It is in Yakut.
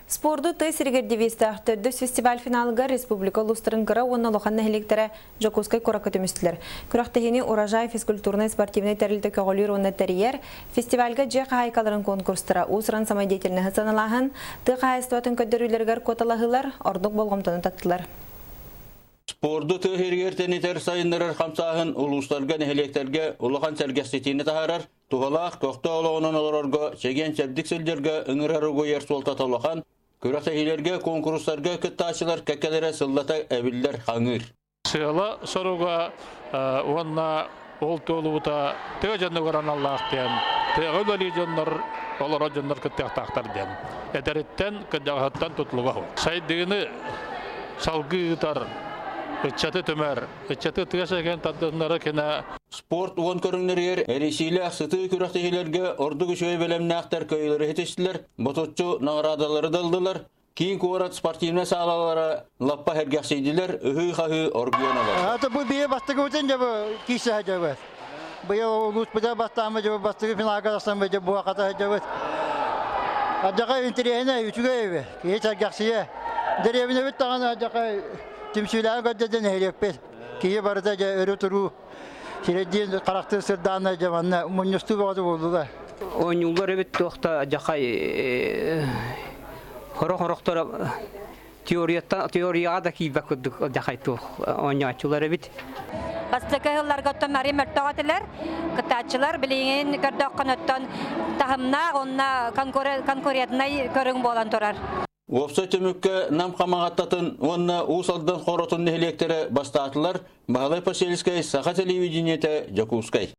Спорду тыа сиригэр девизтээх төрдүс фестиваль финалыгар республика улуустарын кыра уонна улахан нэһилиэктэрэ Дьокуускай куоракка түмүстүлэр. Күрэхтэһиини Урожай физкультурнай-спортивнай тэрилтэ көҕүлүүр уонна тэрийэр. Фестивальга дьиэ хаһаайкаларын конкурстара, уус-уран самодеятельноһы сыаналааһын, тыа хаһаайыстыбатын көрдөрүүлэригэр куоталаһыылар ордук болҕомтону таттылар. Спорду тыа сиригэр тэнитэр сайыннарар хамсааһын улуустарга, нэһилиэктэргэ улахан сэргэхситиини таһаарар, туһалаах, көхтөөх олоҕунан олорорго, чэгиэн-чэбдик сылдьарга ыҥырар-угуйар суолтата улахан, күрэхтэһиилэргэ, куонкурустарга кыттааччылар кэккэлэрэ сыллата эбиллэр, хаҥыыр. Сыала-соруга уонна ол туолуута тыа дьонугар аналлаах диэн, тыаҕа үлэлиир дьоннор, олорор дьоннор кыттыахтаахтар диэн. Эдэриттэн, кырдьаҕаһыттан тутулуга суох. Сайдыыны салгыы ыытар, ыччаты түмэр, ыччаты тыа сиригэр тардыннары кина Спорт уон көрүҥнэригэр эрийсиилээх сытыы күрэхтэһиилэргэ ордук үчүгэй бэлэмнээхтэр кыайыылары ситистилэр, ботуччу наҕараадалары да ыллылар. Киин куорат спортивнай саалалара лаппа сэргэхсийдилэр, ыһыы-хаһыы оргуйан олордо. Это бу бие бастыгыбытын дьэ бу киирсэ сылдьабыт. Быйыл улууспута бастааммыт дьэ бастыгы финалга тахсан дьэ буһа-хата сылдьабыт. Адьака интэриэһинэй үчүгэй эбит. Киһи сэргэхсийэ. Дэриэбинэбит даҕаны адьака түмсүүлээх көрдөрдө нэһилиэкпит. Киһи барыта дьэ өрө туруу сирэйдиин харахтыын сырдаанна дьэ манна мунньустуу бөҕөтө буоллулар. Оонньуулар эбит туохта дьахай хорох-хорохторо теорияттан теорияҕа да киирбэт курдук дьахай туох оонньооччулар эбит. Бастакы сылларга оттон арыый мөлтөх этилэр. Кыттааччылар билигин көрдөххүн оттон таһымнаах уонна конкурентнай көрүҥ буолан турар. Уопсай түмүккэ Нам Хамаҕаттатын уонна Уус Алдан Хоротун нэһилиэктэрэ бастаатылар. Баһылай Посельскай, Саха телевидениетэ, Дьокуускай.